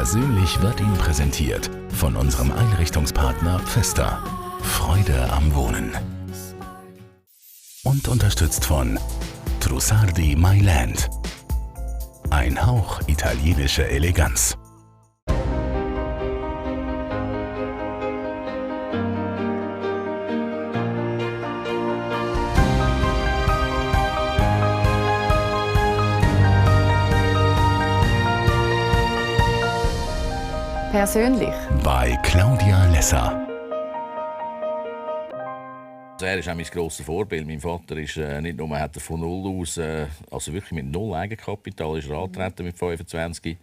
Persönlich wird Ihnen präsentiert von unserem Einrichtungspartner Pfister. Freude am Wohnen. Und unterstützt von Trussardi My Land. Ein Hauch italienische Eleganz. Persönlich. Bei Claudia Lesser. Er ist auch mein grosses Vorbild. Mein Vater ist nicht nur hat er von null aus, also wirklich mit null Eigenkapital, ist er angetreten mit 25,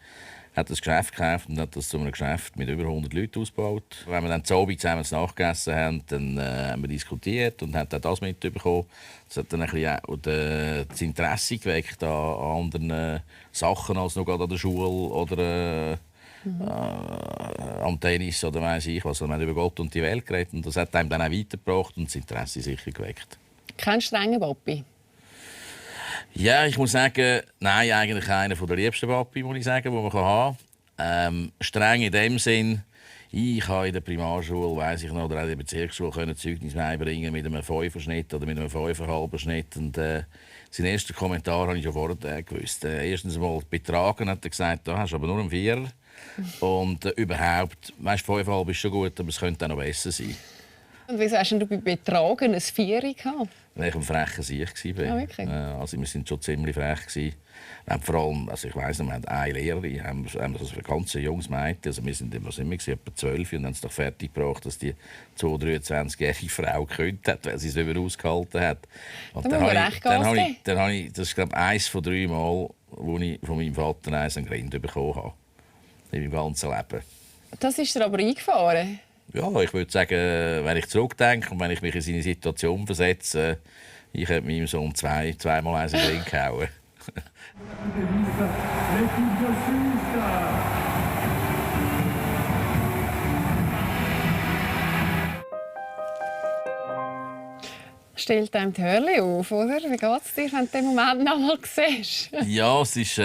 hat das Geschäft gekauft und hat das zu einem Geschäft mit über 100 Leuten ausgebaut. Wenn wir dann zu Abend zusammen nachgegessen haben, dann haben wir diskutiert und haben auch das mitbekommen. Das hat dann ein bisschen auch das Interesse geweckt an anderen Sachen als noch gerade an der Schule oder am Tennis oder weiss ich was. Wir haben über Gott und die Welt geredet und das hat einem dann auch weitergebracht und das Interesse sicher geweckt. Kein strenger Papi? Ja, ich muss sagen, nein, eigentlich einer der liebsten Papi, muss ich sagen, den man haben kann. Streng in dem Sinn, ich habe in der Primarschule, weiss ich noch, oder auch in der Bezirksschule Zeugnis beibringen mit einem 5er-Schnitt oder mit einem 5,5er-Schnitt. Und sein erster Kommentar habe ich schon vorher gewusst. Erstens mal betragen, hat er gesagt, da hast du aber nur einen 4er. Und überhaupt, weißt du, 5,5 ist schon gut, aber es könnte auch noch besser sein. Und wieso hast du bei Betragen ein 4 gehabt? Weil ich ein frecher Sieg war. Ah, wirklich? Also wir waren schon ziemlich frech. Wir haben vor allem, also ich weiss noch, wir hatten eine Lehrerin, haben also ein ganz junges Mädchen, also wir sind immer etwa 12 und haben es doch fertig gebracht, dass die 23-jährige Frau gekündigt hat, weil sie es nicht mehr ausgehalten hat. Und dann habe ich, das ist glaube ich eines von 3 Mal, wo ich von meinem Vater einen Grind bekommen habe. In meinem ganzen Leben. Das ist dir aber eingefahren? Ja, ich würde sagen, wenn ich zurückdenke und wenn ich mich in seine Situation versetze, ich hätte meinem Sohn zweimal eins in den Ring gehauen. Stellt einem die Hölle auf, oder? Wie geht es dir, wenn du den Moment noch mal siehst? Ja, es ist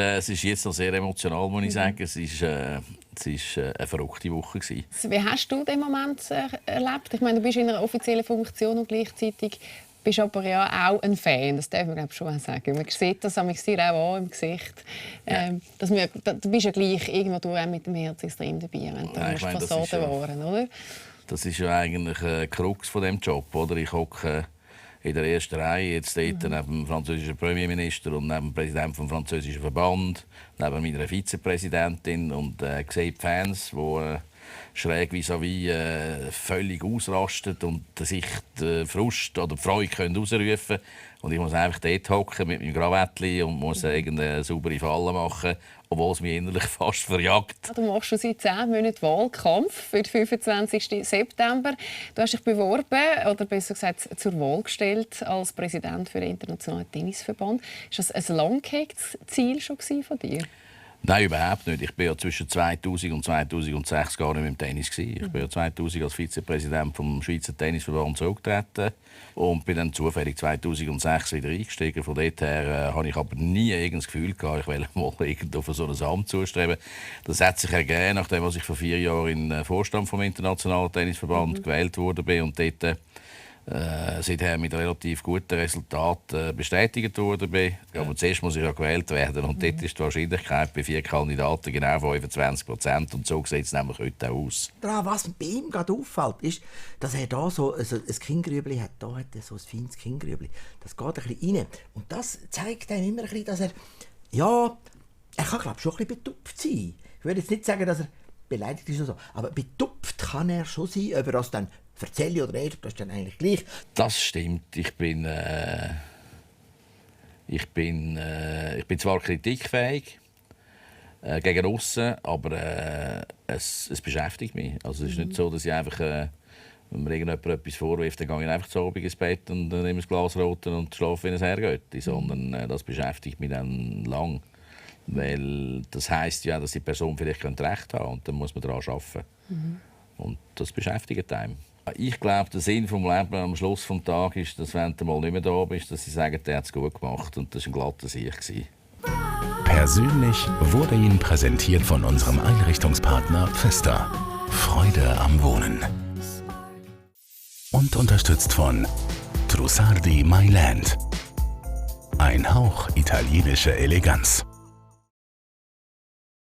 jetzt noch sehr emotional, muss ich sagen. Es war eine verrückte Woche. Wie hast du den Moment erlebt? Ich meine, du bist in einer offiziellen Funktion und gleichzeitig bist aber ja auch ein Fan. Das darf man schon sagen. Man sieht das dir auch an im Gesicht. Ja. Du bist ja gleich irgendwo auch mit dem Herz extrem dabei, wenn du Fassaden waren, oder? Das ist ja eigentlich ein Krux von diesem Job. Oder? Ich hocke in der ersten Reihe, jetzt dort neben dem französischen Premierminister und neben dem Präsidenten des französischen Verband, neben meiner Vizepräsidentin und sehe die Fans, die schräg vis-à-vis völlig ausrasten und sich Frust oder Freude können ausrufen. Und ich muss einfach dort hocken mit meinem Krawattli und muss irgendeine saubere Falle machen, obwohl es mich innerlich fast verjagt. Du machst schon seit 10 Monaten Wahlkampf für den 25. September. Du hast dich beworben, oder besser gesagt zur Wahl gestellt als Präsident für den Internationalen Tennisverband. Ist das ein lang gehegtes Ziel schon von dir? Nein, überhaupt nicht. Ich war ja zwischen 2000 und 2006 gar nicht mehr im Tennis. Ich bin ja 2000 als Vizepräsident vom Schweizer Tennisverband zurückgetreten und bin dann zufällig 2006 wieder eingestiegen. Von dort her habe ich aber nie das Gefühl gehabt, ich will mal irgendwo für so ein Amt zustreben. Das hat sich ergeben, nachdem ich vor 4 Jahren in den Vorstand vom Internationalen Tennisverband gewählt wurde und dort seither mit relativ guten Resultaten bestätigt worden bin. Aber zuerst muss ich ja gewählt werden und dort ist die Wahrscheinlichkeit bei 4 Kandidaten genau 25%. Und so sieht es nämlich heute auch aus. Was bei ihm gerade auffällt, ist, dass er da so ein Kinngrübli hat. Da hat er so ein feines Kinngrübli. Das geht ein bisschen rein. Und das zeigt einem immer ein bisschen, dass er... Ja, er kann glaube ich schon ein bisschen betupft sein. Ich würde jetzt nicht sagen, dass er beleidigt ist oder so. Aber betupft kann er schon sein, ob er das dann erzähle oder nicht, das ist dann eigentlich gleich. Das stimmt. Ich bin zwar kritikfähig gegen aussen, aber es beschäftigt mich. Also es ist nicht so, dass ich einfach, wenn mir irgendjemand etwas vorwirft, dann gehe ich einfach zu Abend ins Bett und nehme ein Glas Roten und schlafe wie ein Herrgötti. Sondern das beschäftigt mich dann lang. Weil das heisst ja, dass die Person vielleicht Recht haben und dann muss man daran arbeiten. Und das beschäftigt einen. Ich glaube, der Sinn des Lebens am Schluss des Tages ist, dass wenn du mal nicht mehr da bist, dass sie sagen, der hat es gut gemacht und das war ein glatter Sieg. Persönlich wurde Ihnen präsentiert von unserem Einrichtungspartner Festa. Freude am Wohnen. Und unterstützt von Trussardi My Land. Ein Hauch italienische Eleganz.